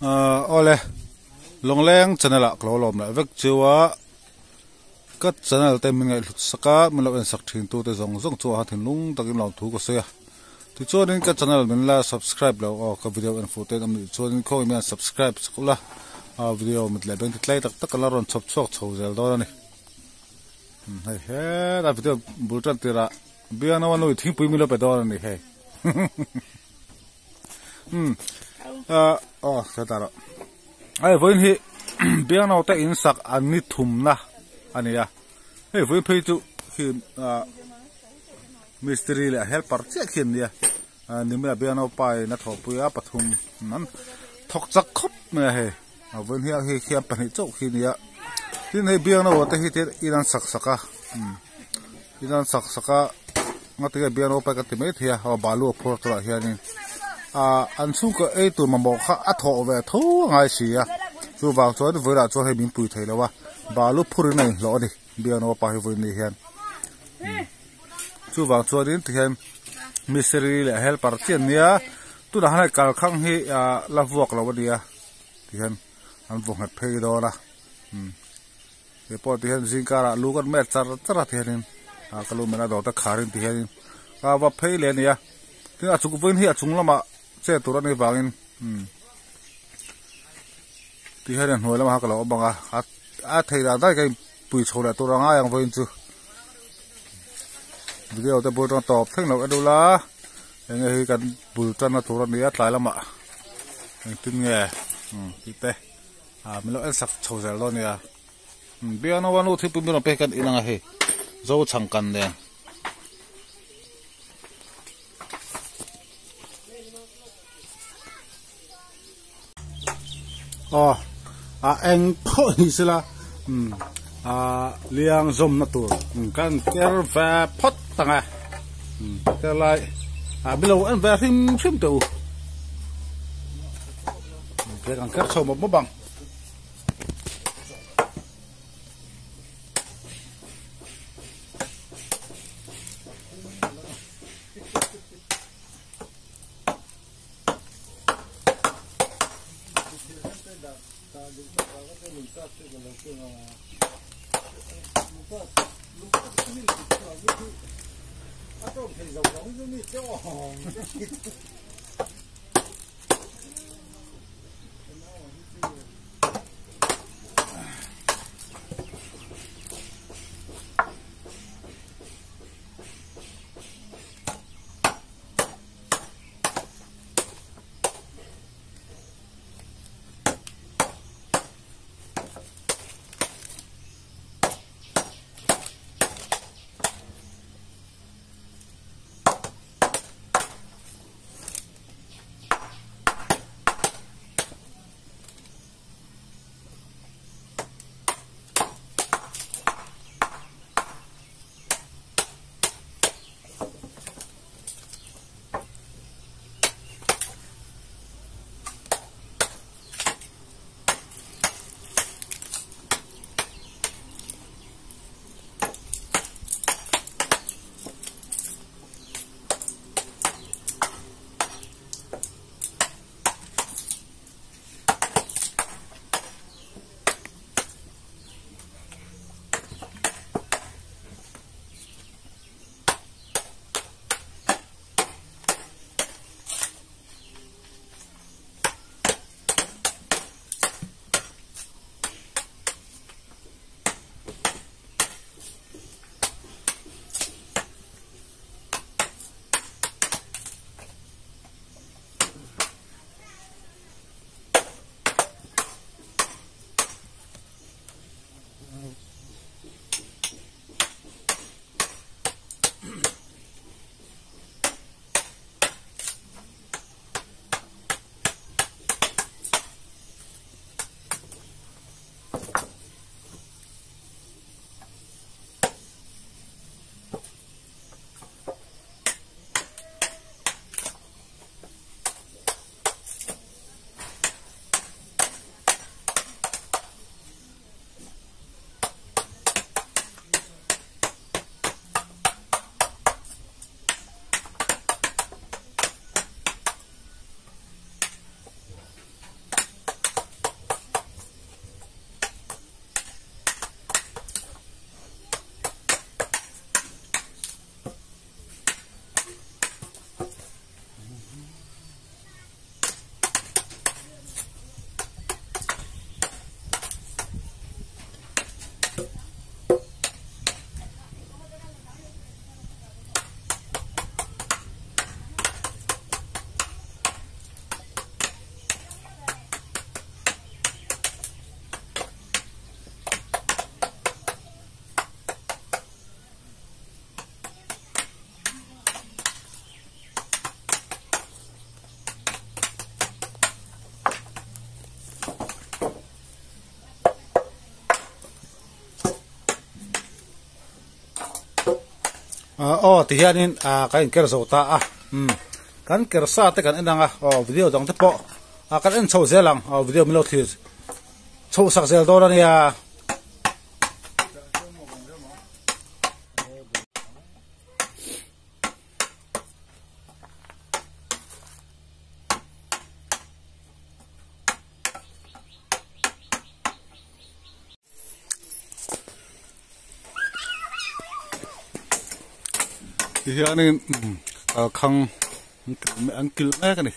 Awle, Lawngleng channel ah ka lo lawm leh vek chu a, ka channel te min ngaihhlut sak a, min lo en sak thin tu te zawng zawng chu a thinlung takin lawmthu ka sawi a. Tichuanin ka channel min la subscribe lo aw, ka video en fuh te an awm nih chuanin khawi mian subscribe sak ula, video mit leh beng ti tlai tak tak ka la rawn chhawp chhuak chho zel dawn a ni. Hei helai video bul tan tirah biang nawa nui thingpui min lo pe dawn a ni hei. Um aw hre ta rawh hei vawiin hi biang naute in sak an ni thumna a ni a hei vawiin phei chu khi ah mistiri leh helper chiah khi an nia nimina biang naupa in a thawhpui a pathum an thawk chak khawp mai a hei vawiin hi hei khian pahnih chauh khi a ni a tin hei biang naute hi in an sak sak a in an sak sak a. Ngatinge biang rawpa ka ti mai thei a, aw balu a phur turah hianin ah an chhungkaw ei tur mamawh kha a thawh ve tho a ngai si a, chuvang chuan vawilah chuan hei min pui thei lo a, balu phurin a inhlawh a ni biang rawpa hi vawiin ni hian chuvang chuanin tihian mistiri leh helper chi an nia tunah hian hei kalkhang hi ah la vuak lo a nia tihian an vaw nghet phei dawn a. He pawh ti hian zingkarah lu kan met char char a ti hianin ah ka lu mena dawr te kharin ti hianin a va phei leh a ni a tin a chung vawiin hi a chung lamah chet tur a nih vangin umm ti hian a hnuai lamah kha ka lo awm ang a a thei dan daih ka inpui chho leh tur a ngai ang vawiin chu video te bul tang tawp thleng loh en ula enge hi kan bul tanna tur a ni a tlai lamah engtin nge umm tih te. Ah min lo en sak chho zel dawn nia biang nawa nu thilpui min rawn pek kan in anga hei zo chhang kan nen. Aw a eng pawh ni sela um a liang zawmna tur kan ker ve phawt ang e um helai ah min lo en ve hrim hrim teh u. Tlek ang kher chho mawp mawp ang. Aw ti hianin kan inker zo ta a kan ker sa te kan en ang a aw video dang te pawh kan en chho zel ang aw video min lo thlir chho sak zel dawn a nia. Ti hianin kalkhang an kilh mek a ni.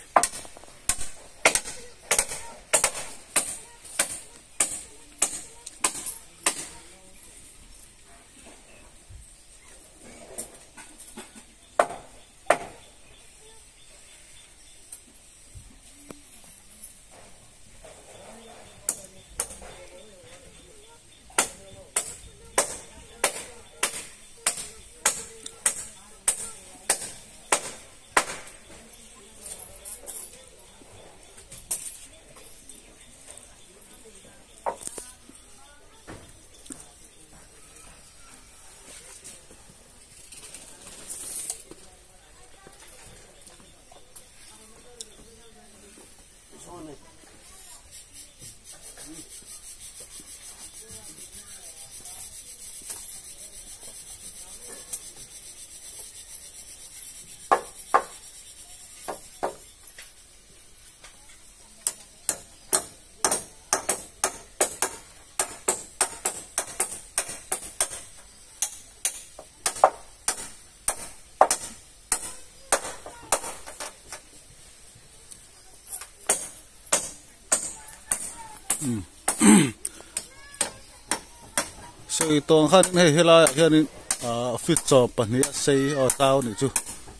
Sawi tawng khan hei helaiah hianin ah fit chaw pahnih a sei aw tlau a nih chu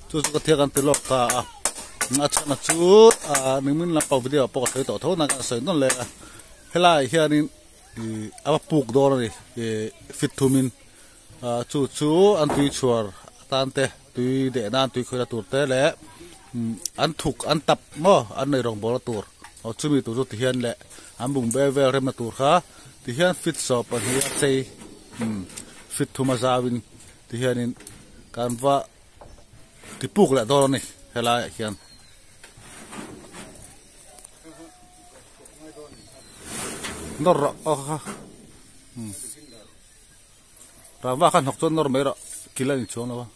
chu chu ka thiak an ti lawk ta a a chhan a chu ah nimin lampang video ah pawh ka sawi tawh tho na ka sawi nawn leh a helaiah hianin ih a va puk dawn a ni ih fit thumin ah chu chu an tui chhuar atan te tui deh nan tui khawihna tur te leh an thuk an tap maw an nei rawngbawlna tur aw chumi tur chu tihian leh an bungbel vel remna tur kha tihian fit sawm pahnih a chei fit thum a zauin tihianin kan va ti puk leh dawn a ni helaiah hian. Nawr rawh aw kha rangva kha hnawk chuan nawr mai rawh kil a inchhuang lo a.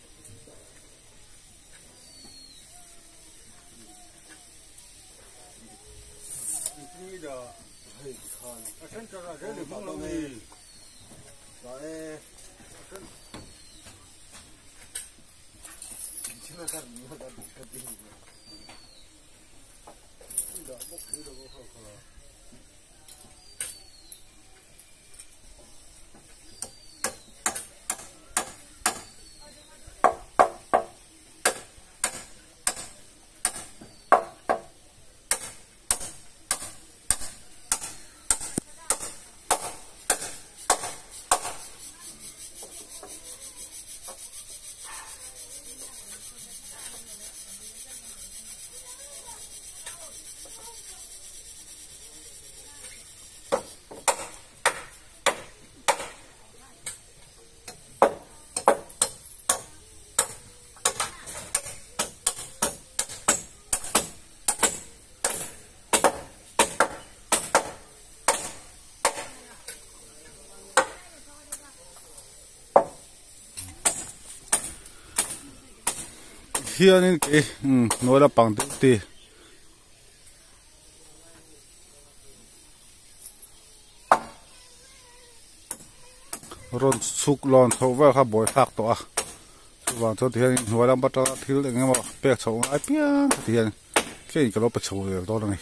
Hianin kei hnuai lampang deuh te rawn chhuk lawn chhoh vel kha buai thlak tawh a chuvang chuan tihian hnuai lam atanga thil eng emaw pek chhoh ngai piang kha tihian keiin ka lo pe chho zel dawn a ni.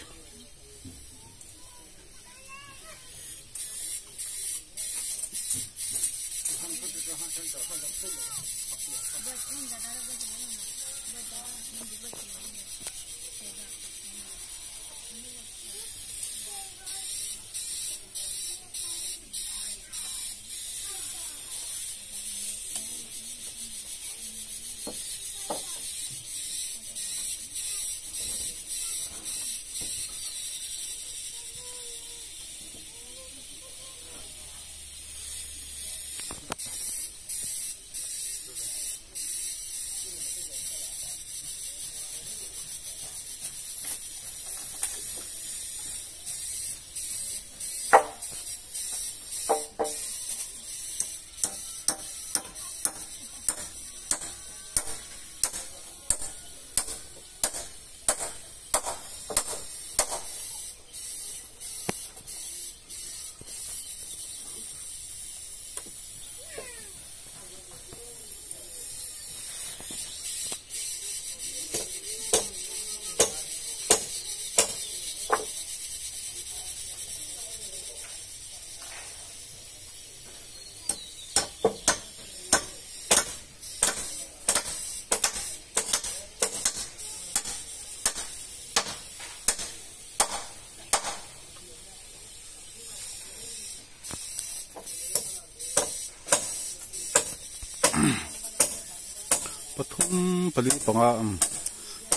Pathum pali panga umm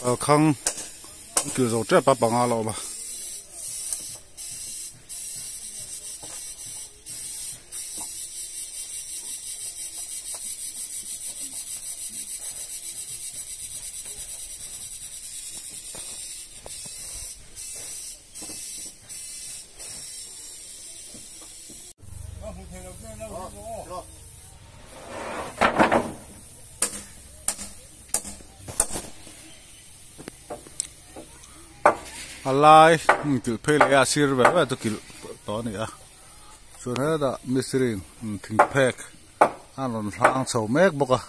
kalkhang an kil zo tep a panga la awm a. A lai kilh phei leh a sir ve ve chu kilh tawh a ni a chuan hetah mistiri in thing phek a rawn hlang chho mek bawk a.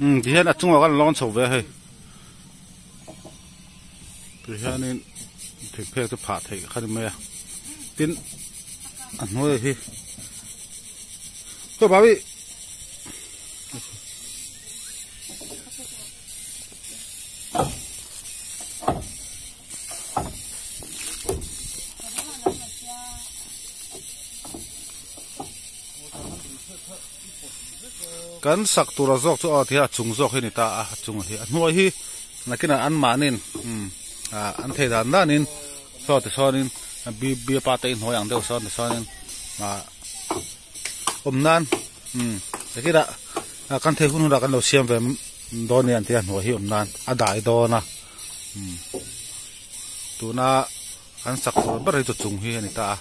Umm ti hian a chungah khan lawn chho ve a hei ti hianin thing phek chu phah theih kha ni mai a tin a hnuaiah hi khaw bawi. Kan sak tura zawk chu aw ti a chung zawk hi a ni ta a a chung hi a hnuai hi nakinah an mahnin umm ah an thei dan danin saw ti sawnin bi biapa te inhnuai ang deuh sawn ti sawnin ah awm nan umm nakinah ah kan thei hun hunah kan lo siam ve dawn nia an ti a hnuai hi awm nan a dai dawn a umm tuna kan sak tur ber hi chu chung hi a ni ta a.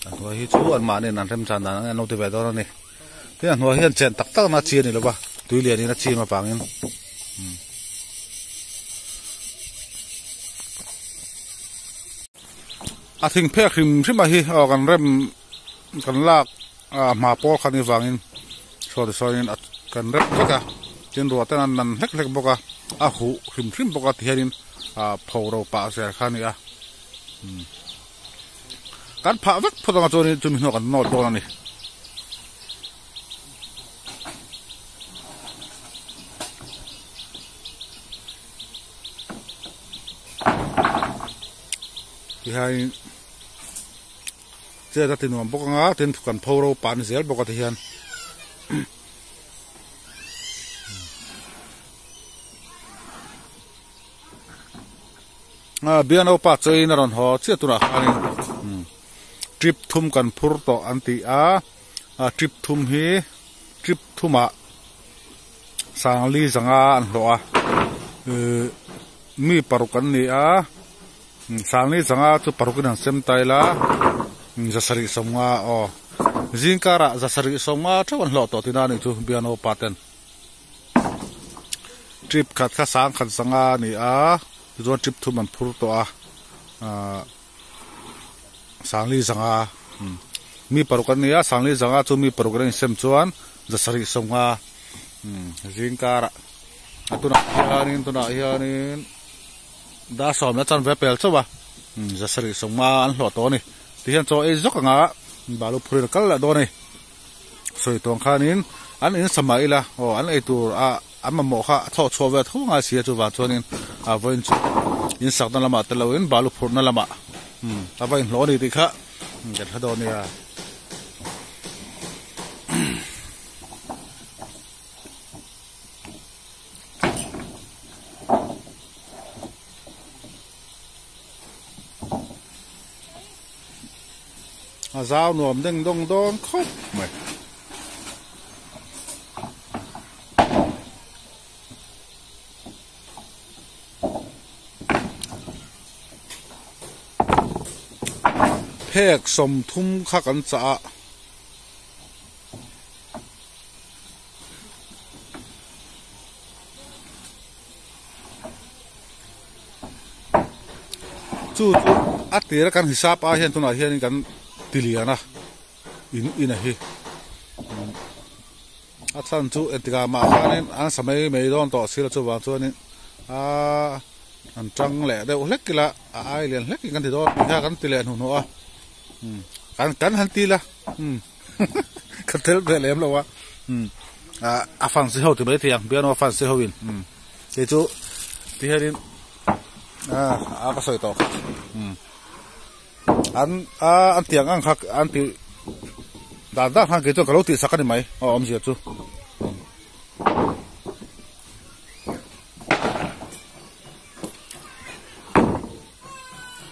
A hnuai hi chu an mahni an remchan dan ang an lo ti ve dawn a ni. Tin a hnuai hian chen tak tak na chi a ni lova tui lian in a chim avangin umm. A thing phek hrim hrim a hi aw kan rem kan lak ah hma pawl khan i vangin saw ti sawiin a kan rem vek a tin ruah ten an nan hlek hlek bawk a a huh hrim hrim bawk a ti hianin ah pho ro pah zel kha a ni a umm. Kan phah vek phawt anga chuanin chumi hnuah kan nawt dawn a ni. Tihian chet a ti nuam bawk anga tin kan pho ro pah ni zel bawk a tihian. Ah biano pa chawiin a rawn haw chiah tunah khanin umm trip thum kan phur tawh an ti a ah trip thum hi trip thumah sangli zanga an hlawh a ihh mi paruk an ni a sangli zanga chu paruk in an sem ta ila zasarih sawmnga aw zing karah zasarih sawmnga theuh an hlawh tawh tihna a nih chu biano pa ten. Trip khat kha sang khat zanga a ni a tichuan trip thum an phur tawh a ahh sangli zanga mi paruk an ni a sangli zanga chu mi paruk an insem chuan zasarih sawmnga zing karah a tunah hianin tunah hianin dar sawm leh chanve pel chauh a zasarih sawmnga an hlawh tawh a ni tihian chaw ei zawk anga balu phurin a kal leh dawn a ni. Sawi tawng khanin an in sa mah ila aw an ei tur a an mamawh kha a thawh chhuah ve tho ngai si a chuvang chuanin a vawiin chu in sakna lamah te loin balu phurhna lamah umm a va inhlawh a ni tih kha kan hre dawn nia. A zau nuam deng dawng dawn khawp mai. Phek 30 kha kan chah a. Chu chu a tir a kan hisap ah hian tunah hianin kan ti lian a in in a hi a chhan chu engtikah mah khanin an sa mai mai dawn tawh silo chuvang chuanin aaa an tang leh deuh hlek ila a ai lian hlek in kan ti dawn tih kha kan ti leh hnuhnawh a kan kan han ti la umm ka tel ve lem lo a umm ah a fancy ho ti mai thei ang piano a fancy ho in umm kei chu ti hianin ah a ka sawi tawh kha umm an a an tiang ang kha an tih dan dan khan kei chuan ka lo tih sak a ni mai aw awmzia chu.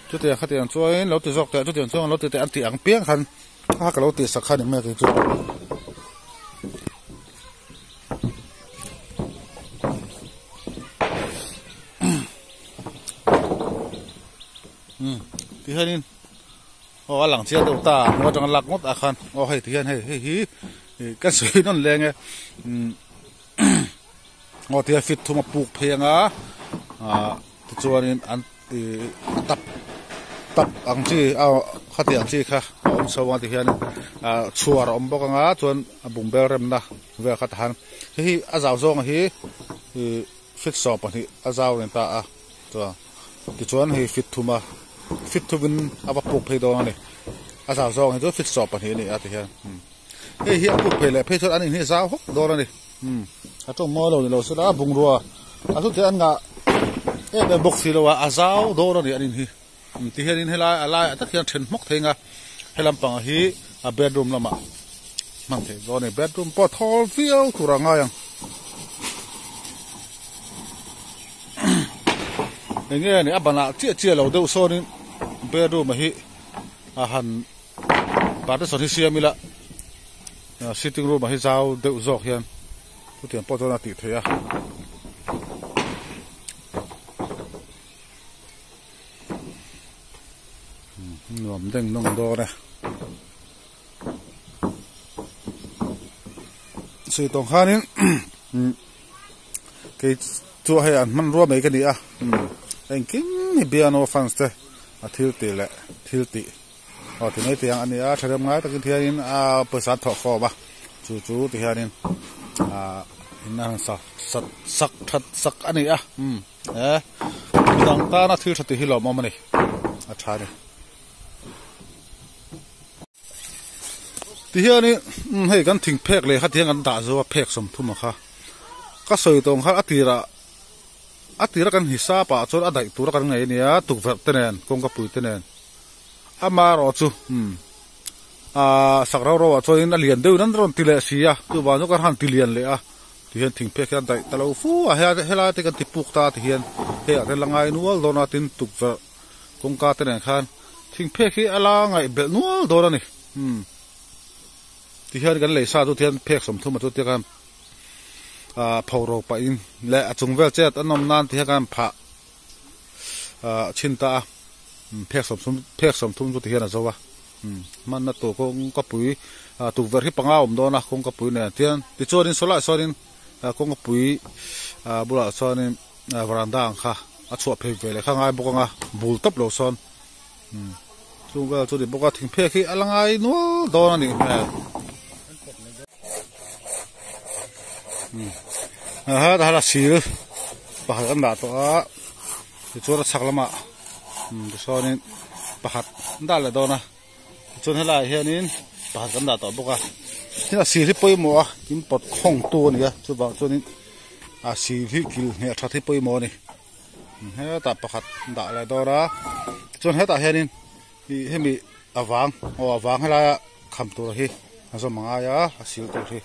Chutiang khatiang chuanin lo ti zawk teh chutiang chuan lo ti teh an tih ang piang khan a ka lo tih sak kha ni mai a kei chu. Umm ti hianin aw a lang chiang deuh ta a hnu atanga lak ngawt ah khan aw hei ti hian hei hei hi ka sawi nawn leng e umm aw ti hian fit thum a puk phei anga ah tichuanin an ih tap tap ang chi aw khati ang chi kha a awm chho a ti hianin ah chhuar a awm bawk anga chuan a bungbel remna vel kha tahan hei hi a zau zawng hi ih fit 12 a zau reng ta a chuan tichuan hei fit thum a fit thumin a va puk phei dawn a ni a zau zawng hi chu fit 12 a ni a ti hian hei hi a puk phei leh phei chuan an in hi zau hawk dawn a ni. Umm a tawng mawi lo ni lo sela bungrua a chu te an ngah em em bawk si lo a a zau dawn a ni an in hi umm ti hian in helai a laiah tak hian then hmawk thei ang a he lampang hi a bedroom lamah hman theih dawn a ni bedroom pawh thawl viau tur a ngai ang eng nge ni a banah chiah chiah lo deuh sawnin bedroom a hi a han partition hi siam ila. Sitting room ah hi zau deuh zawk hian chutiang pawh chuan a tih theih a. Nuam deng nawng dawn e. Sui tawng khanin kei chu hei an hmanrua mai ka ni a engkim hi piano fans te a thil tih leh thil tih. Aw ti mai tiang a ni a tha rem ngai takin thianin a pawisa an thawh khawm a chu chu ti hianin ah in a han sak sak sak that sak a ni a umm he midang tana thil tha tih hi lawmawm a ni a tha a ni. Ti hianin umm hei kan thing phek leh kha tiang kan dah zo a phek 30 a kha ka sawi tawng khan a tirah A tira kan hisap ah chuan a daih tura kan ngei ania tukverh te nen kawngka pui te nen amaherawh chu umm ahh sak rau rau ah chuanin a lian deuhin an rawn ti leh si a chuvang chu kan han ti lian leh a tihian thingphek hian daih ta lo fu a helai te kan ti puk ta tihian hei ah te la ngai nual dawn a tin tukverh kawngka te nen khan thingphek hi a la ngaih belh nual dawn a ni umm tihian kan lei sa chu tihian phek 30 ah chu tia khan. ah pho ro pah in leh a chung vel chet a nawm nan ti hian kan phah ah chhin ta a phek 30 phek 30 chu ti hian a zo a hmanna tur kawngka pui ah tukverh hi panga a awm dawn a kawngka pui nen tian tichuanin sawlaiah sawnin ah kawngka pui ah bulah chuanin ah varanda ang kha a chhuah phei ve leh kha ngai bawk ang a bul tawp lo sawn chung vel chu ni bawk a thingphek hi a la ngai nual dawn a nih hmel. Aha tah hian a sil pakhat an dah tawh a tichuan a chhak lamah tichuanin pakhat an dah leh dawn a tichuan helaiah hianin pakhat kan dah tawh bawk a tin a sil hi pawimawh a tin pawt khawng tu a ni a chuvang chuanin. A sil hi kil hneh that hi pawimawh a ni. Hetah pakhat dah leh dawn a tichuan hetah hianin ih hemi a vang aw a vang helaia kham tur hi a zawm a ngai a a sil tur hi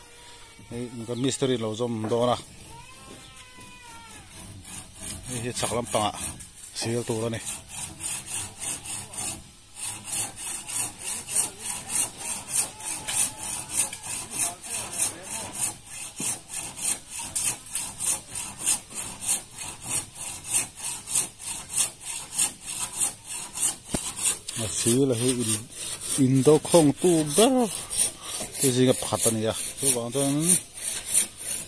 hei kan mistiri lo zawm dawn a hei hi chhak lampangah sil tur a ni. A sir hi in in do khawng tu ber te zinga pakhat a ni a chuvang chuan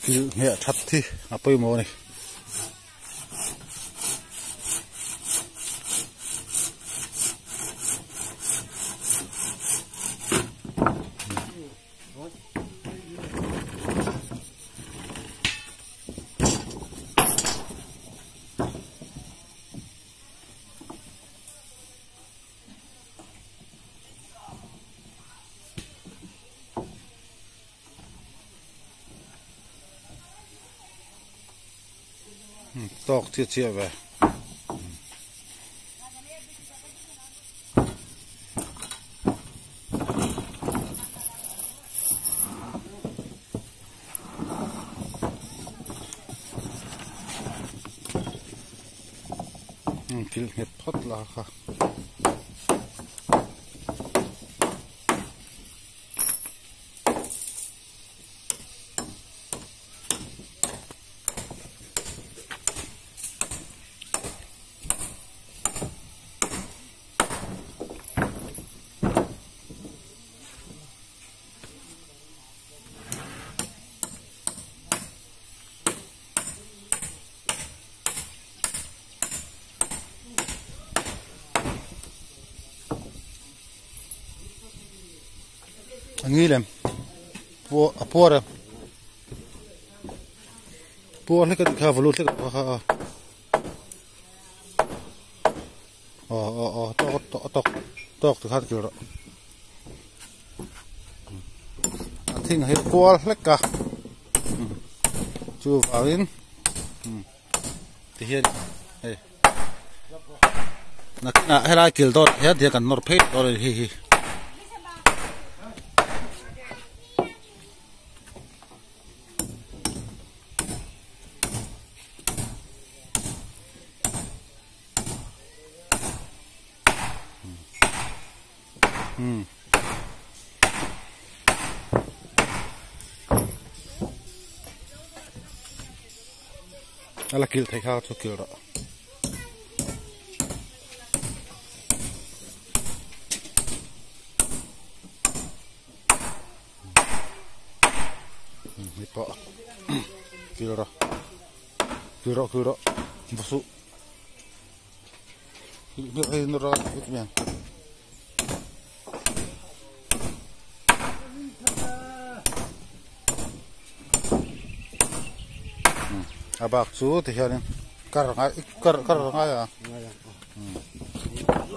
thil ngheh that hi a pawimawh a ni. Tawk chiah chiah ve. Thil nghet phawt la kha. A ngil em a puar em puar hlek a nih kha valut hlek a kha a aw aw aw tawk tawk tawk tawk tikhan kil rawh a thing hi kual hlek a chuvangin tihian hei nakinah helai kil dawt hian tihian kan nawr phei dawn a ni hei hi. A la kilh theih kha chu kilh rawh. Hei pawh kilh rawh kilh rawh kilh rawh va suh. A bak chu ti hianin kar ngai kar kar ngai a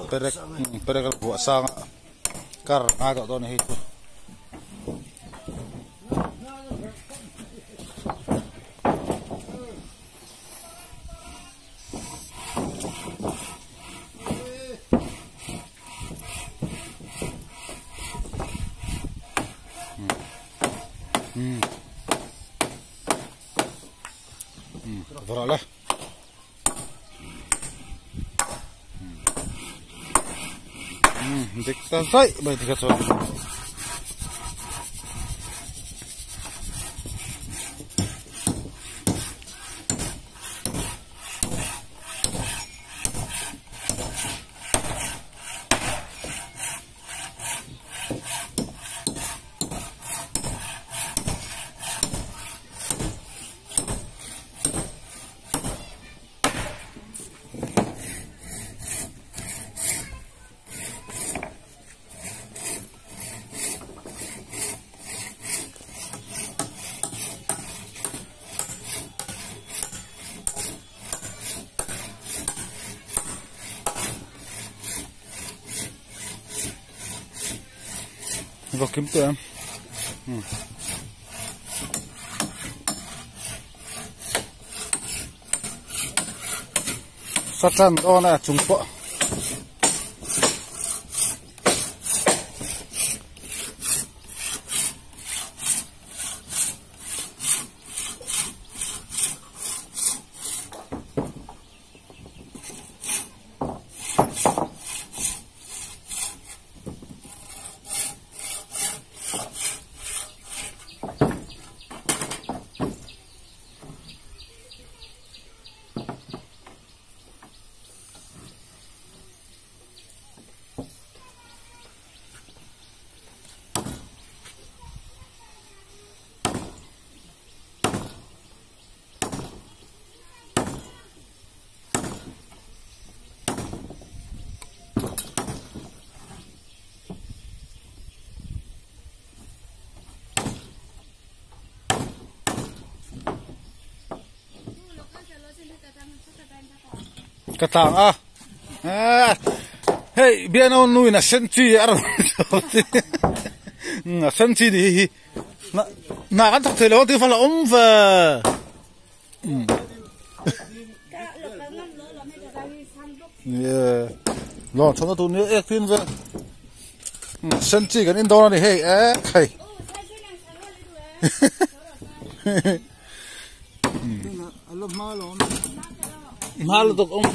perek perek a buah sang a kar ngai tawh dawn a ni hei chu. Vawrh le. Dik ta zaih mai tikha chuan. Va kim tawh em Sa tan dawn a chung pawh. Ka tlang a hei biano nuin a sen chi a rawn a sen chi ni hi na kan thawk thei lo ti fal a awm ve. Lo chhawna tur ni ek tin ve sen chi kan in dawn a ni hei ek hei. Hma lutuk awm.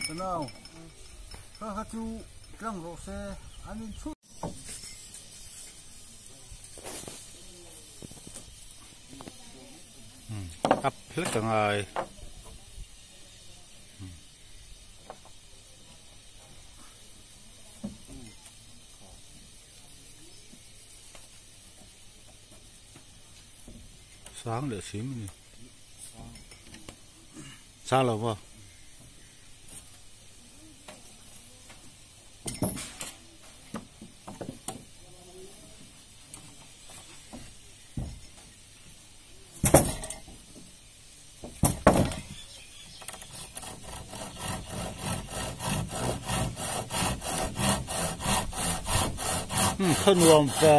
Tanaw. Kha kha chu tlang rawh se an in chhut. Up hlek a ngai. Sang leh hrim a ni. Sang lo maw? Kha nuam ve.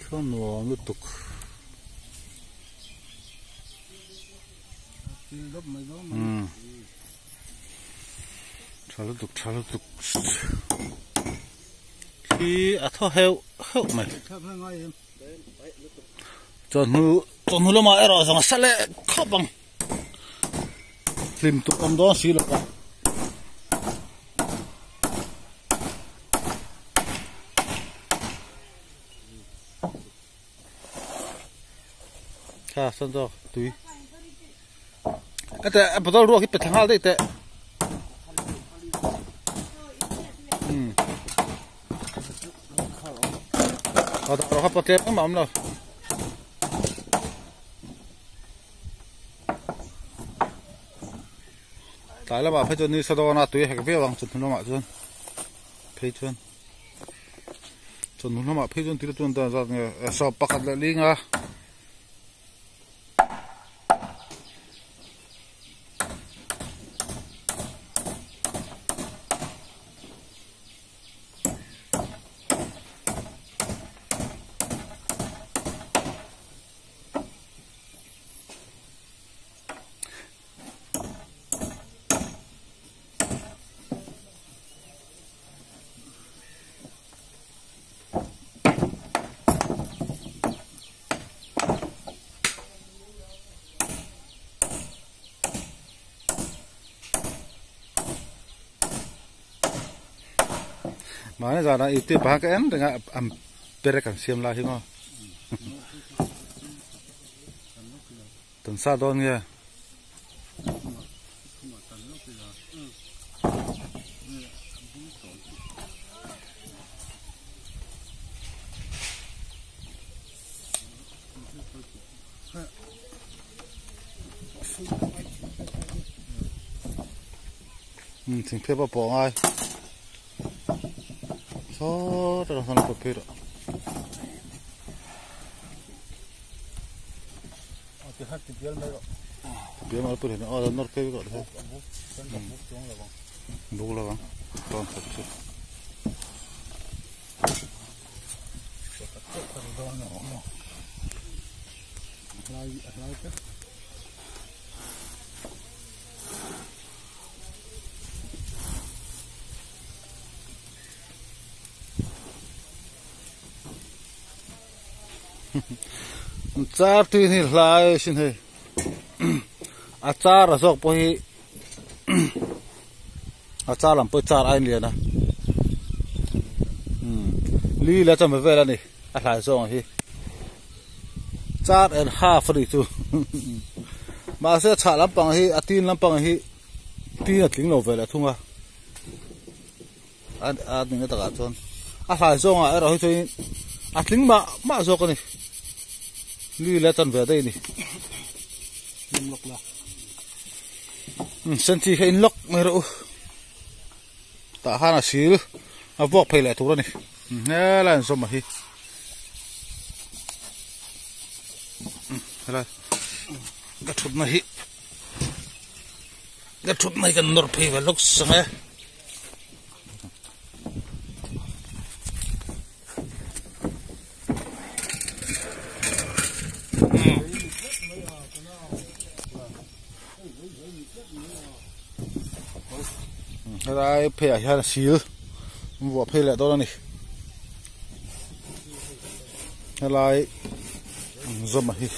Kha nuam lutuk. Tha lutuk tha lutuk. Khi a thaw heuh heuh mai. Chawhnu chawhnu lamah erawh zawng a sa leh khawp ang. Hlim tuk awm dawn si lo a. Kha sawn zawk tui. Ate a bottle ruak hi pe thla nghal daih teh. A dah rawh kha pawh tlem engmah a awm lo. Tlai lamah phei chuan ni sa dawn a tui a hek viau ang chawhnu lamah chuan phei chuan chawhnu lamah phei chuan tila chuan dan zat nge sawm pakhat leh linga. Mahni zanah youtube ah khan ka en reng a an perek an siam lai hi maw tan sa dawn nge. Thing phep a pawh ngai saw takah sawn a pawt phei rawh a ti khat ti bial mai rawh. Biang al pui a nawr phei vek ah buk lo ang tawn khat chu. Char tin hi hlai sin hei a char a zawk pawh hi a char lam pawh char a inlian a li la chawhme vel a ni a hlai zawng hi char and half a nih chu mahse a chhah lampang hi a tin lampang hi tin a tling lo ve leh thung a a nihna takah chuan a hlai zawngah erawh hi chuan a tling mah mah zawk a ni li la chan ve daih a ni senchi kha in lock mai rawh u tah khan a sil a vuak phei leh tur a ni helai an sawm a hi helai ka thutna hi ka thutna hi kan nawr phei ve lawk sang e. Helai pheiah hian sil an vuah phei leh dawn a ni helai zawm a hi.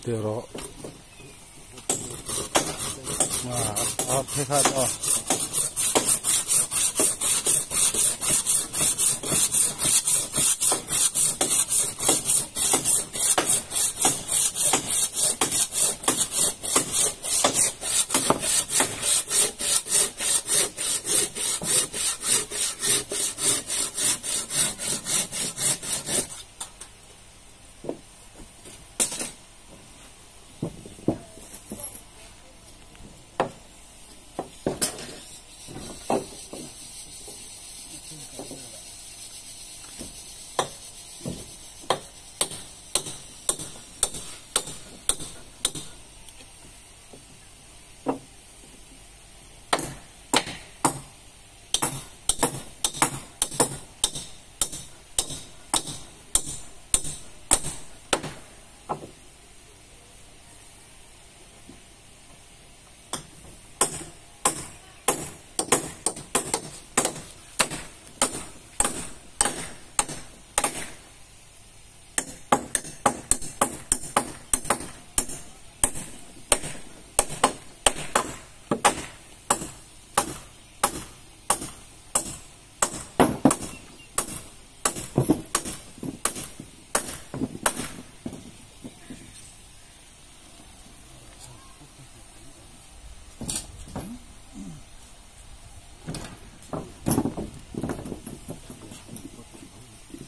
Tiro à thế thật rồi.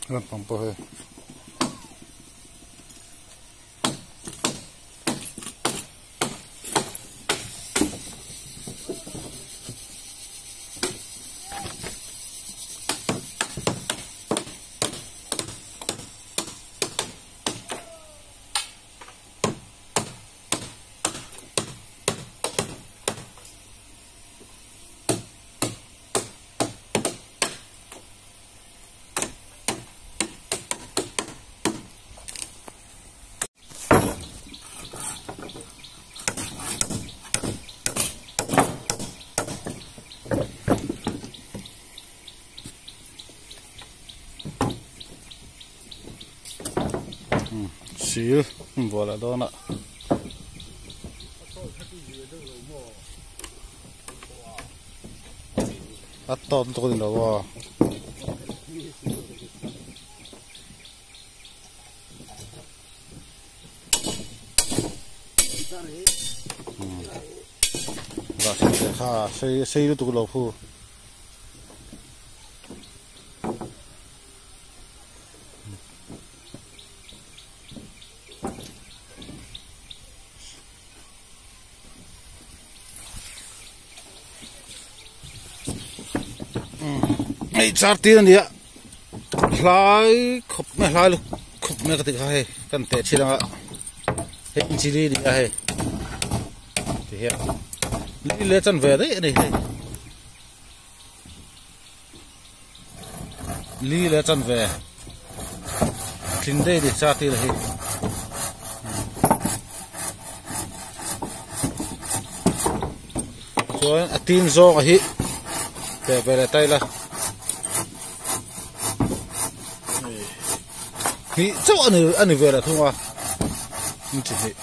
Lampang pawh hei. Sil buah leh dawn a. A tawt lutuk a ni lo aw. Kha sei sei lutuk lo khu. Hei char tir a ni a hlai khawp mai hlai lu khawp mai ka tih kha hei kan teh thin anga hei chili a ni a hei ti hian li leh chan ve daih a ni hei. Li leh chan ve tling daih a ni cha tir hi. Chuan a tin zawng a hi teh ve leh ta ila hnih chauh a ni a ni ve leh thung a inchi hnih.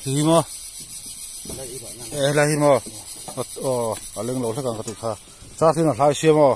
Hi maw helai hi maw aw a leng lo hlek ang ka tih kha char hian a hlai sia maw.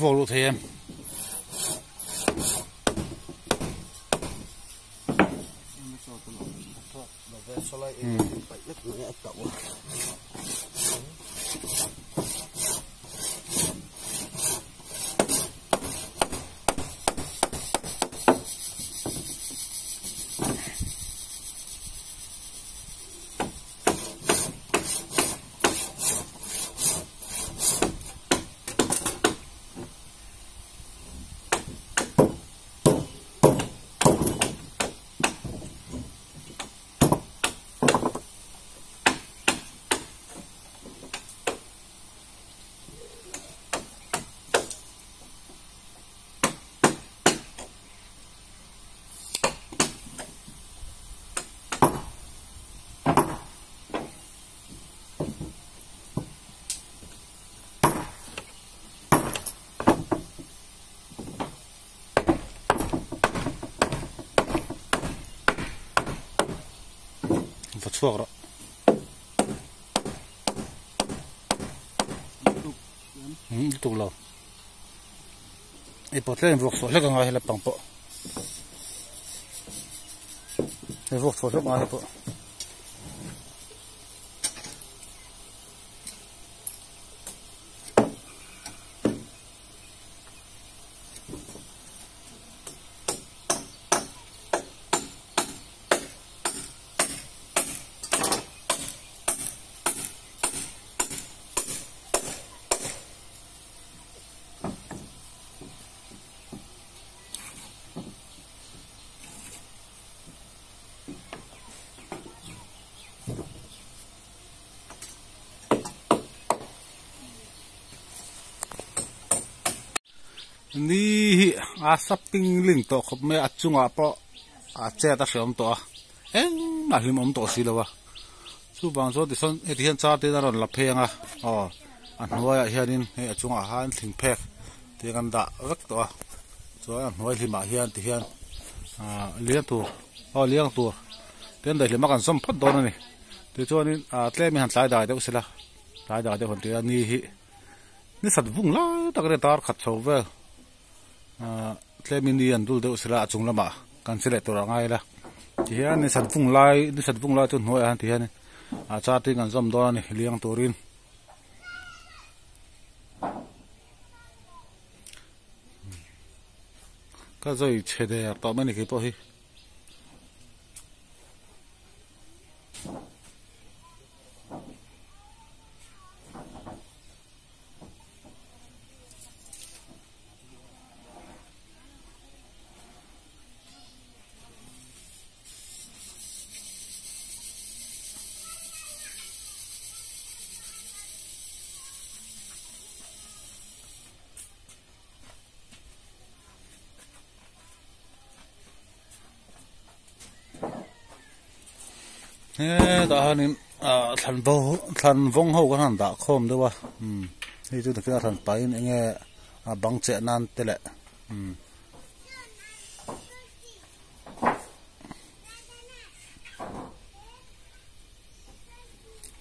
Vawk luh thei em? Va chhuak rawh. Lutuk lo. I pawt hlek in vuak chhuah hlek anga helai pang pawh. Hei vuak chhuah hlek anga hei pawh. Ni hi a sa ping ling tawh khawp mai a, a chungah pawh a chet a hreawm tawh a. Engmah hlim awm tawh si lo a. Chuvang chuan tichuan heti hian char te in a rawn la phei ang a, aw a hnuaiah hianin hei a chungah khan thing phek te kan dah vek tawh a, chuan a hnuai hlimah hian ti hian ah liang tur aw liang tur te an daihlim a kan zawm phawt dawn a ni. Tichuanin ah tlem in han tlai dai deuh sela tlai dai deuh han ti a ni hi ni sat vung lai tak a ni tar khat chho vel. Ahh tlem in ni an dul deuh sela a chung lamah kan che leh tur a ngai la tihian ni sat vung lai ni sat vung lai chu hnuaiah hian tihian ah char tin kan zawm dawn a ni liang turin. Ka zawi chhe der tawh mai a ni keipawh hi. Hetah hianin ah thlan bo thlan vawng ho kan han dah khawm deuh a umm hei chu nakina thlan pahin eng nge a bang cheh nan te leh umm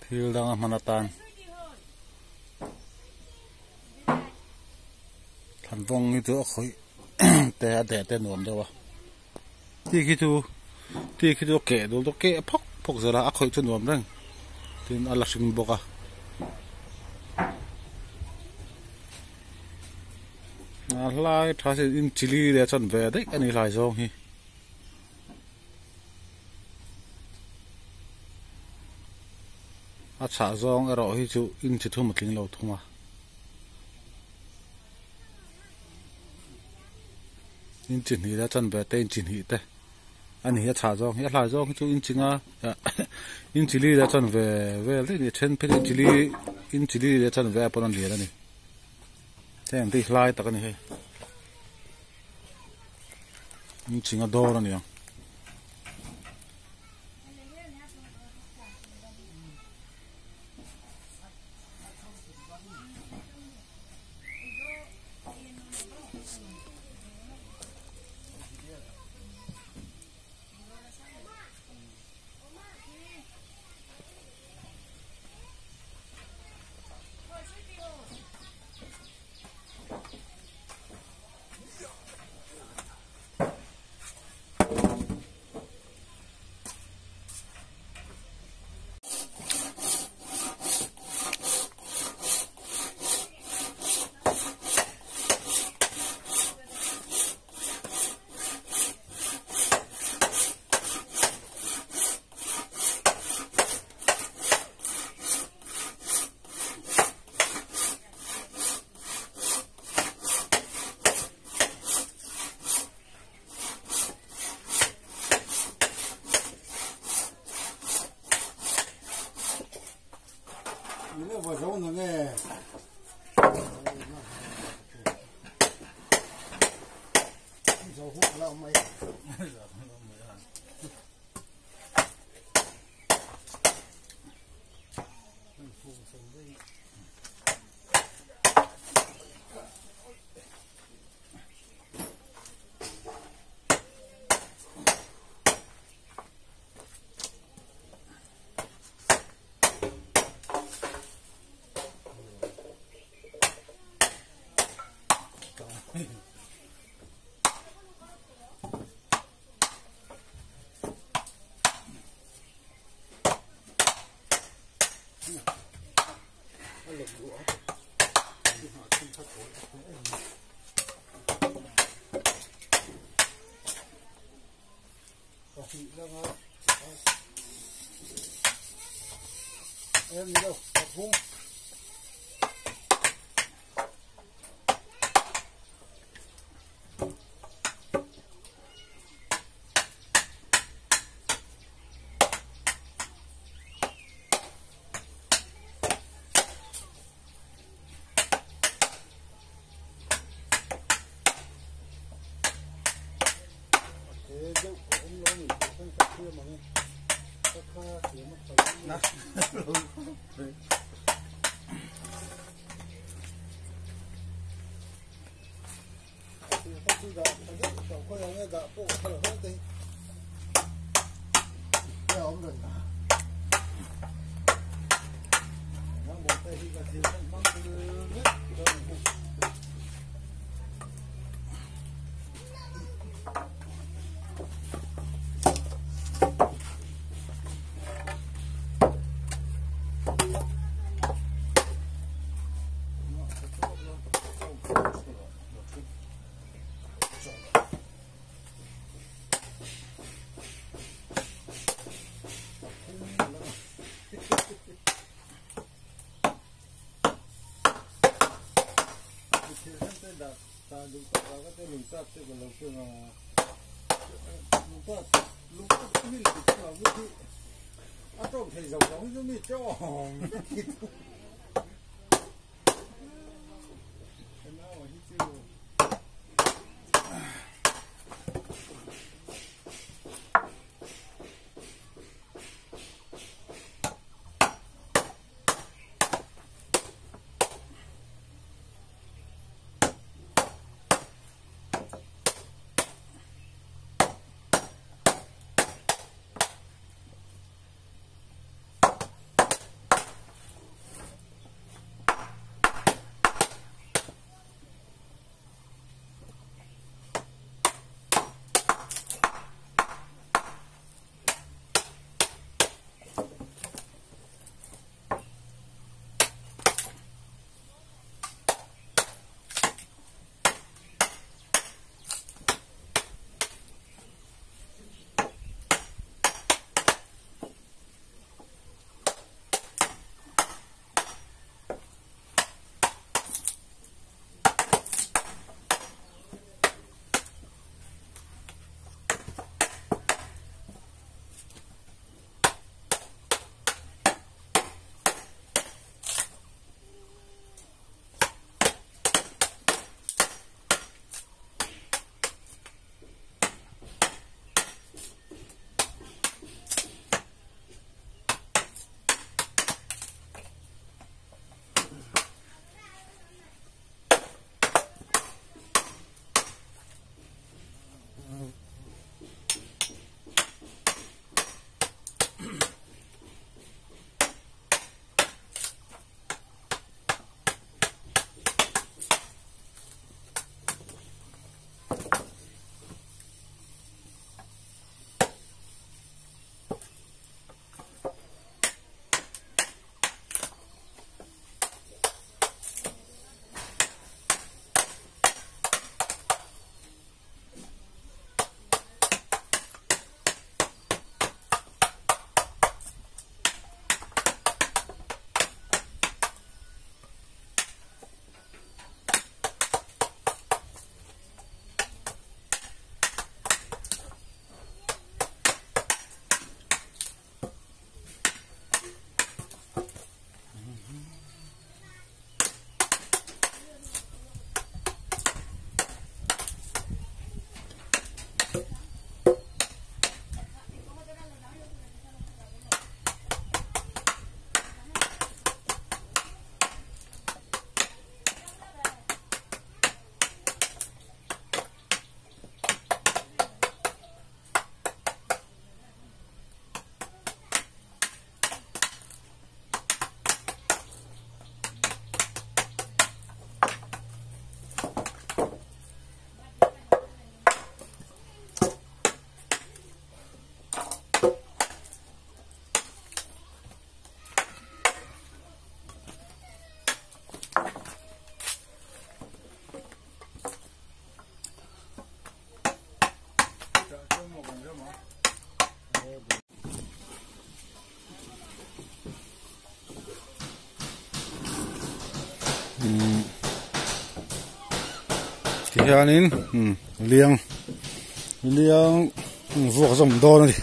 thil danga hman atan thlan vawng hi chu a khawih te a deh te nuam deuh a. Ti khi chu ti khi chu a keh dul chu a keh phawk phawk zel a a khawih chu nuam reng tin a la hring bawk a. A hlai tha sin in chili leh chuan ve daih a ni hlai zawng hi. A chhah zawng erawh hi chu inchi thum a tling lo thung a. Inchi hnih leh a chanve te inchi hnih te a ni a chhah zawng hi a hlai zawng hi chu inchi nga inchi li leh a chanve vel daih a ni a then phei chu inchi li inchi li leh a chanve ah pawh an lian a ni heng te hi hlai tak a ni hei inchi nga dawr a ni ang. Tihianin liang liang vuak zawm dawn a ni.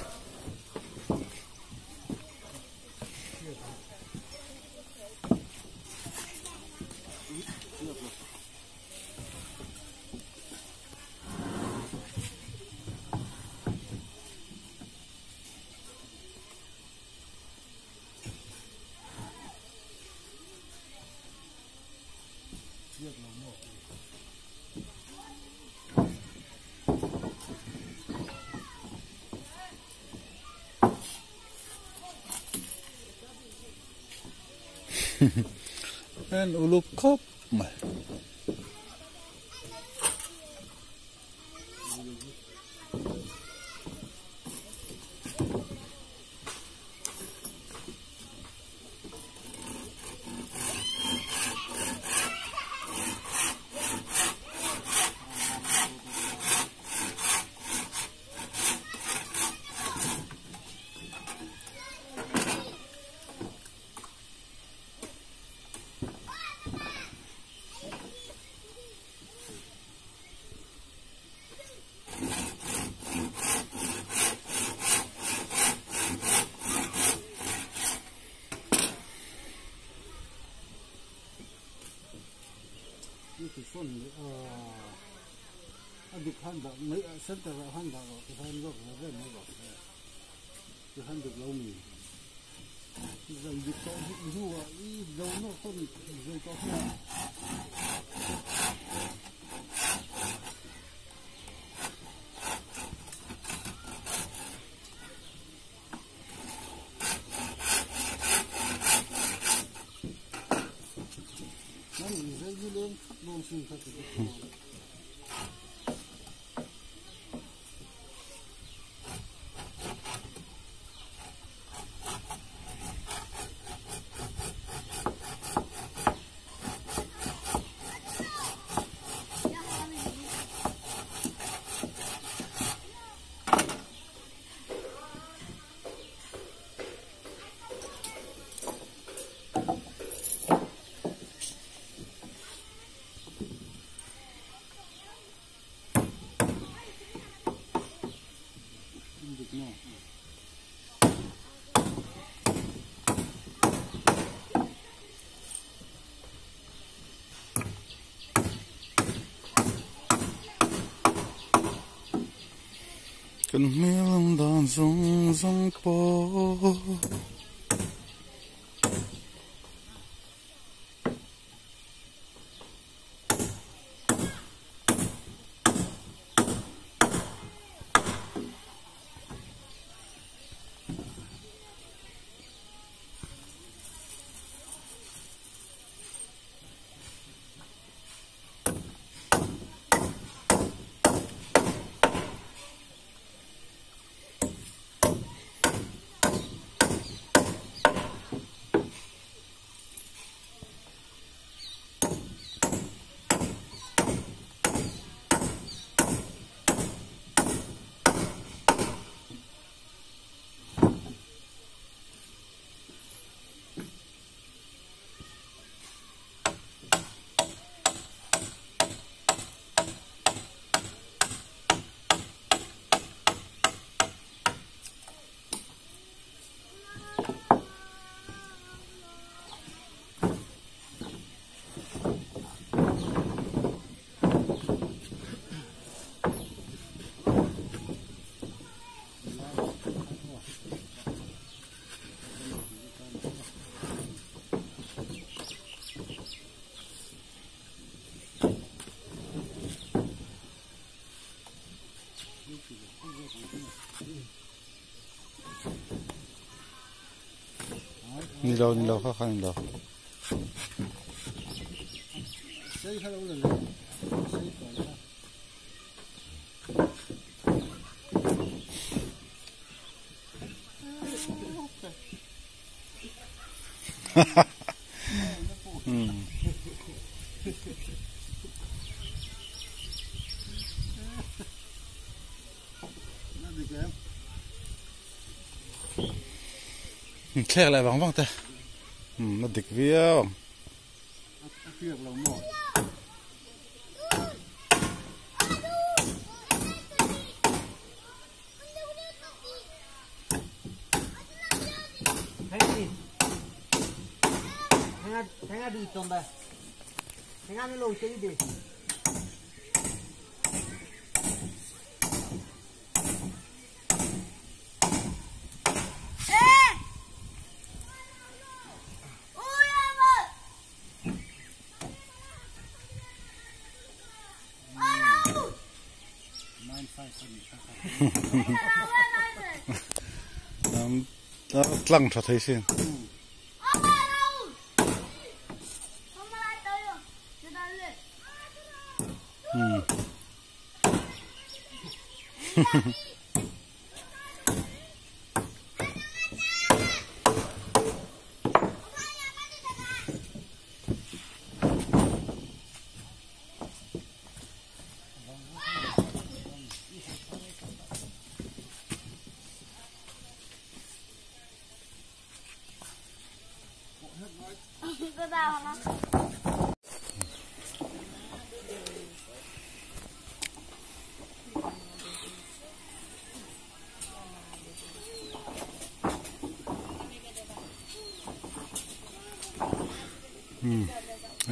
En uluk khawp mai. Kan hmel ang dan zawng zawng pawh. Ni lo ni lo kha kha ni lo. Thlek leh vang vang te a dik viau ang. Tlang tha thei sin.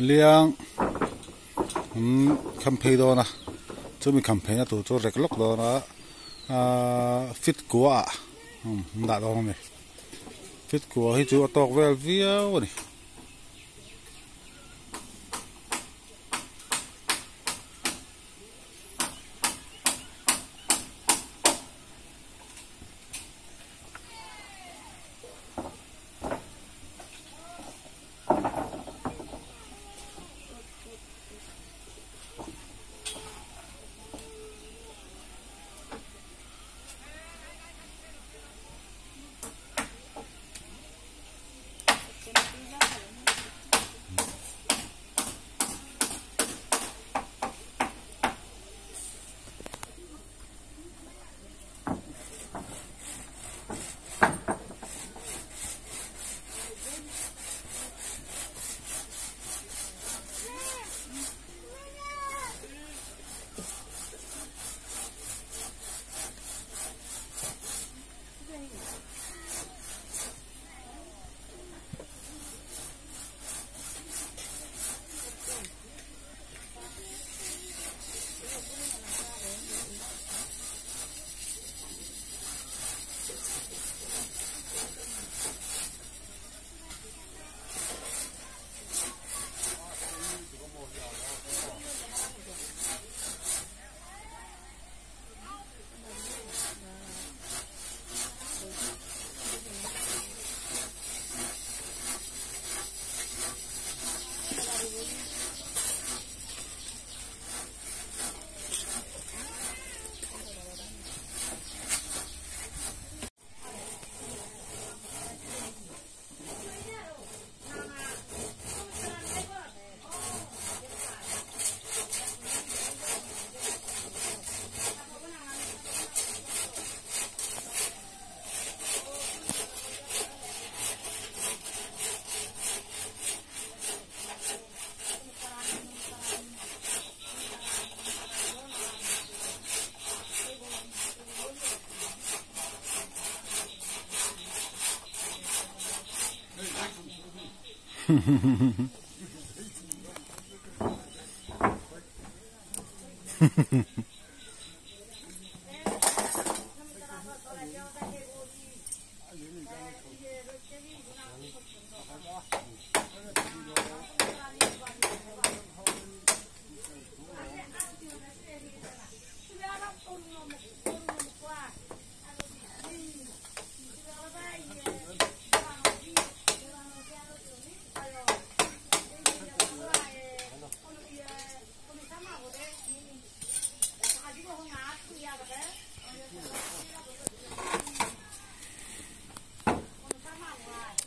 Liang kham phei dawn a chumi kham phei na tur chu rek lawk dawn a ahh fit kua ah an dah dawn a ni fit kua hi chu a tawk vel viau a ni.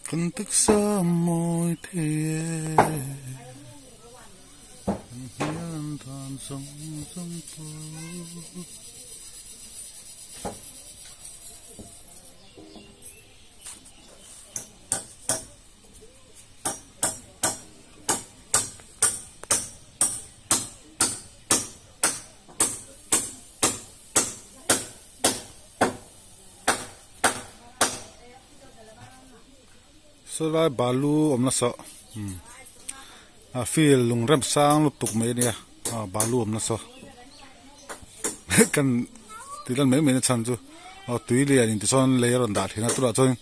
Kan taksa mawi thei e kan hmel an dan zawng zawng pawh. Sawlai balu awm nasa a field lung rem sang lutuk mai ania a balu awm nasa kan tih lan mai mai na chhan chu tui lian in tichuan lei a rawn dah thin a tunah chuan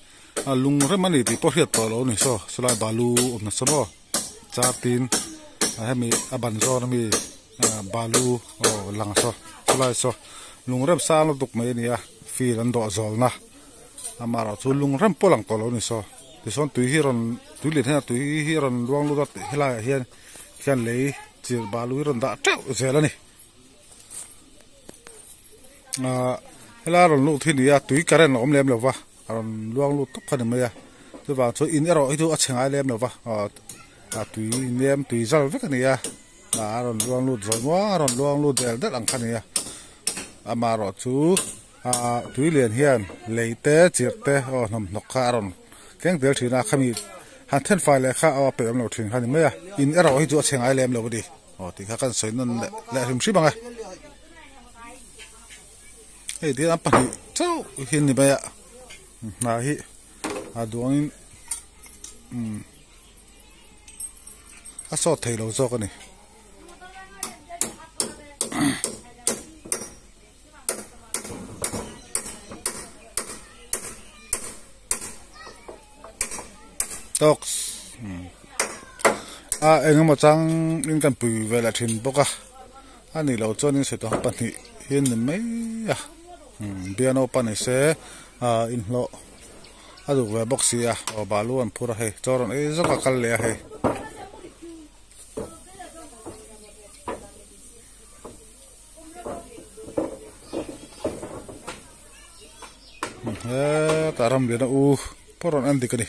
a lung rem a ni tih pawh hriat tawh lo a ni saw sawlai balu awm nasa maw char tin hemi a ban zawn ami balu aw lang saw sawlai saw lung rem sang lutuk mai ania field an dawh zawlna amaherawh chu lung rem pawh lang tawh lo a ni saw tichuan tui hi rawn tui lian hian tui hi a rawn luang lut a helaiah hian khian lei chirh balu hi rawn dah teuh zel a ni. Helai a rawn luh thin ni a, tui current a awm lem lo va, a rawn luang lut tawp kha ni mai a. Chuvang chuan in erawh hi chu a chhe ngai lem lo va, a tui nem tui zal vek a ni a, a rawn luang lut zawi muang a rawn luang lut del del ang kha a ni a. Amaherawh chu tui lian hian lei te chirh te aw hnawmhnawk kha a rawn keng tel thin a, khami han then fai leh kha aw a peih awm lo thin kha a ni mai a, in erawh hi chu a chhe ngai lem lo a ni. Aw tih kha kan sawi nawn leh leh hrim hrim ang e. Hei ti an pahnih chauh hi ni mai a hna hi a duangin umm a sawt thei lo zawk a ni. Talks a engemaw chang in kan pui ve leh thin bawk a a nih loh chuan in sawi tawh pahnih hi an ni mai a biano pa ni se ah inhlawh a duh ve bawk si a aw balu an phur a hei chaw rawn ei zawk a kal leh a hei. Hetah ram lian a u pawh rawn en dik a ni.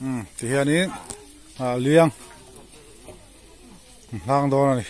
Umm ti hianin ah liang hlang dawn a ni.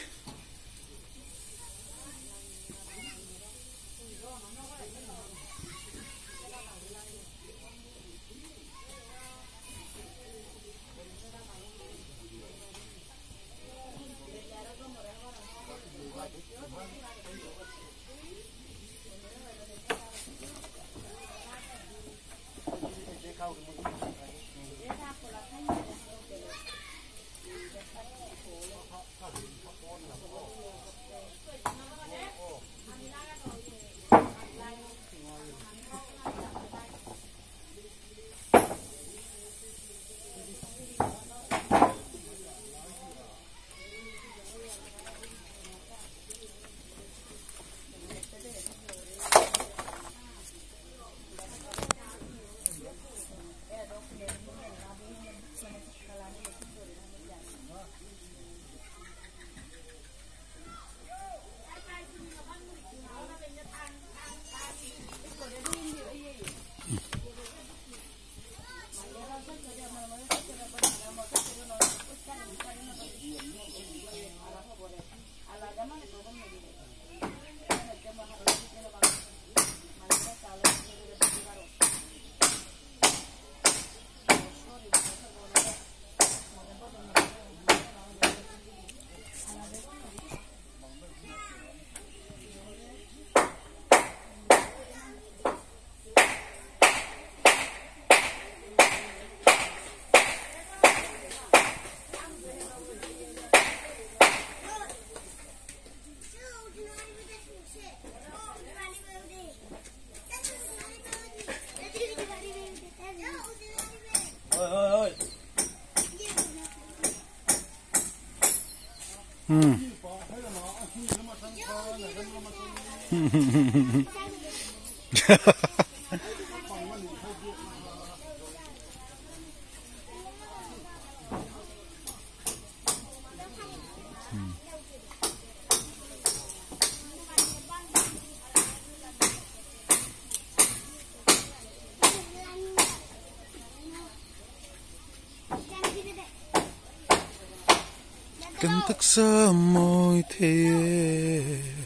Kan taksa mawi thei e.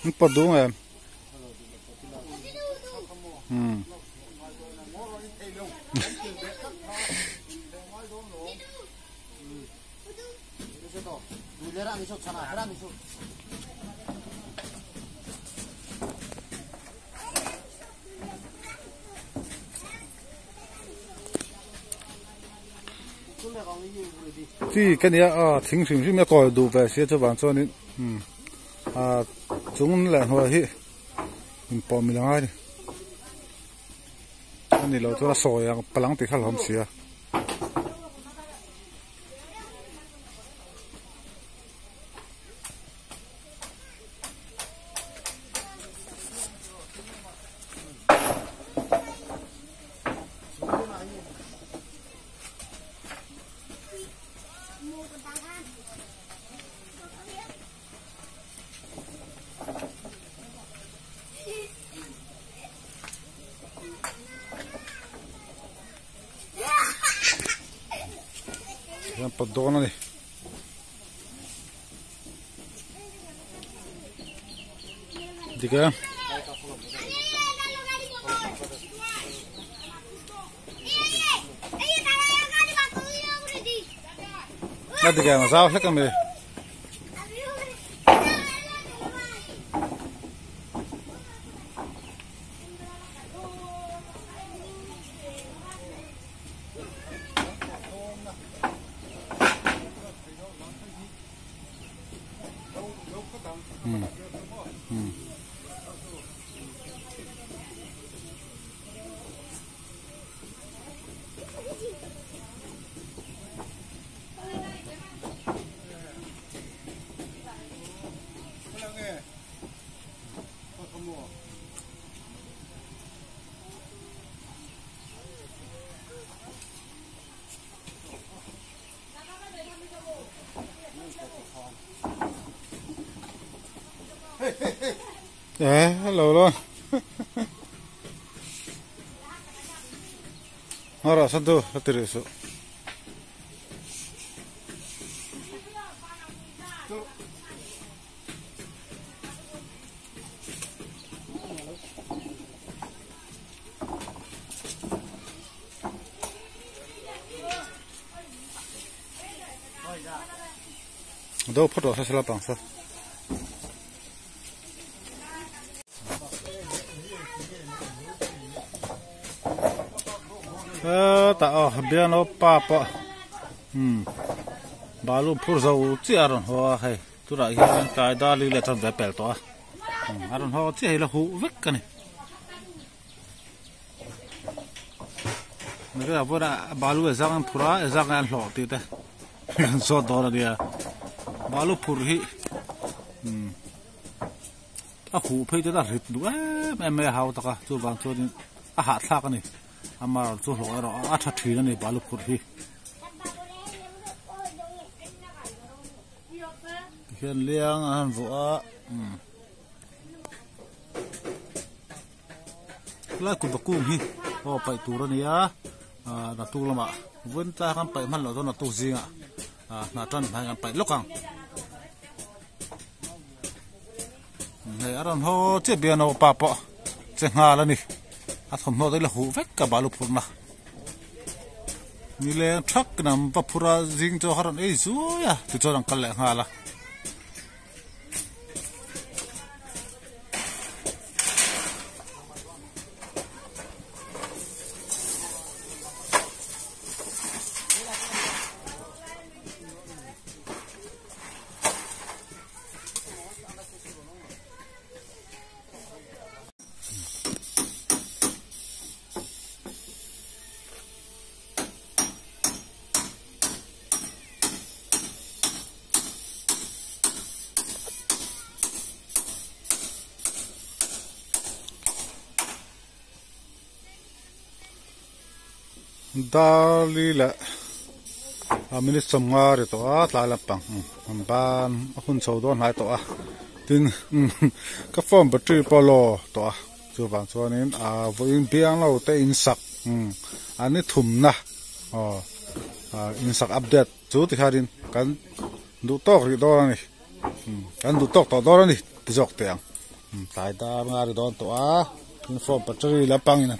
An pawt duh em? Umm. Chi ka nia a thing hrim hrim a kawi duh ve sia chuvang chuanin umm a chung leh hnuai hi inpawh mil angai a ni a ni loh chuan a sawi ang palang tih kha a hlawm sia. Hian pawt dawn a ni. Dik e. A dik em a zau hlek a mi. Eh, hello lo. Ngara santu, tiri su. Do phawt rawh se sela pang sa. Hetah aw biano pa pawh umm balu phur zo chiah a rawn haw a hei tunah hian tlai dar li leh tan ve pel tawh a a rawn haw chiah hi la huh vek a ni. Mary ah pawh balu ezang an phur a ezang an hlawh tih te kan zawt dawn a nia balu phur hi umm a huh phei te a rit duh em em mai a hau tak a chuvang chuanin a hahthlak a ni amaherawhchu chu hlawh erawh a tha thin a ni balu phur hi tikhian liang an han vuah a umm. Helai kut kung hi aw paih tur a ni a ah naktuk lamah vawiin tlai khan paih hman loh chuan naktuk zingah ah hna tan hmai kan paih lawk ang hei a rawn haw chiah bian a pa pawh che nghal a ni a thawmhnaw te hi la huh vek a balu phurna nileng thak in an va phur a zing chu a rawn ei zui a tichuan an kal leh nghal a. Darli leh a minute sawmnga ri tawh a tlai lampang an ban a hun chho dawn hnai tawh a tin ka phone battery pawh a law tawh a chuvang chuanin ah vawiin biang lo te insak an ni thumna aw insak update. Chu ti khanin kan duh tawk rih dawn a ni, kan duh tawk tawh dawn a ni ti zawk teh ang. Tlai dar nga ri dawn tawh a tin phone battery lampang in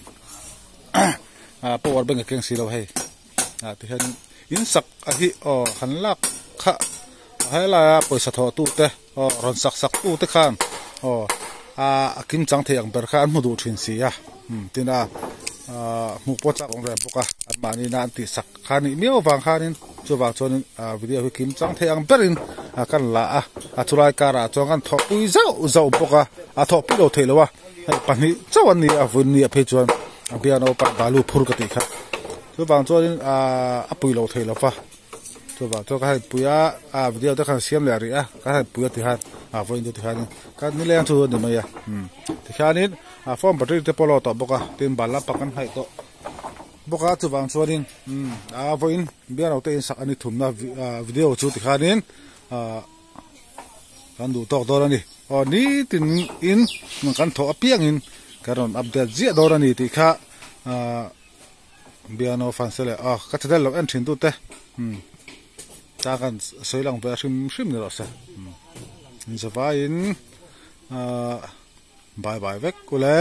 ah power bank a keng si lo hei ah ti hian in sak a hi aw han lak kha helai a pawisa thawh tu te aw rawn sak sak tu te khan aw ah a kim chang thei ang ber kha an hmu duh thin si a tin a ah hmuh pawh chak awm ve bawk a an mahni na an tih sak kha nih miau avang khanin chuvang chuanin ah video hi kim chang thei ang berin ah kan la a a chulai karah chuan kan thawhpui zauh zauh bawk a a thawhpui lo theih lo a hei pahnih chauh an ni a vawiin ni ah phei chuan a bian a upa balu phur ka tih kha chuvang chuanin ah a pui lo theih lo va chuvang chuan ka han pui a ah video te khan siam leh rih a ka han pui a ti khan ah vawiin chu tikhanin ka nileng chu a ni mai a umm tikhianin ah phone battery te pawh a lo tawh bawk a tin bal lampang kan hnaih tawh bawk a chuvang chuanin umm ah vawiin bian te insak a ni thumna video chu tikhanin ah. Kan duh tawk dawn a ni. Aw nitin in kan thawh apiangin kan rawn update ziah dawn a ni tih kha ahh Biano fan se leh aw ka channel lo en thin tute umm ta kan sawi lang ve hrim hrim ni rawh se umm in zavaiin ahh bye bye vek ule.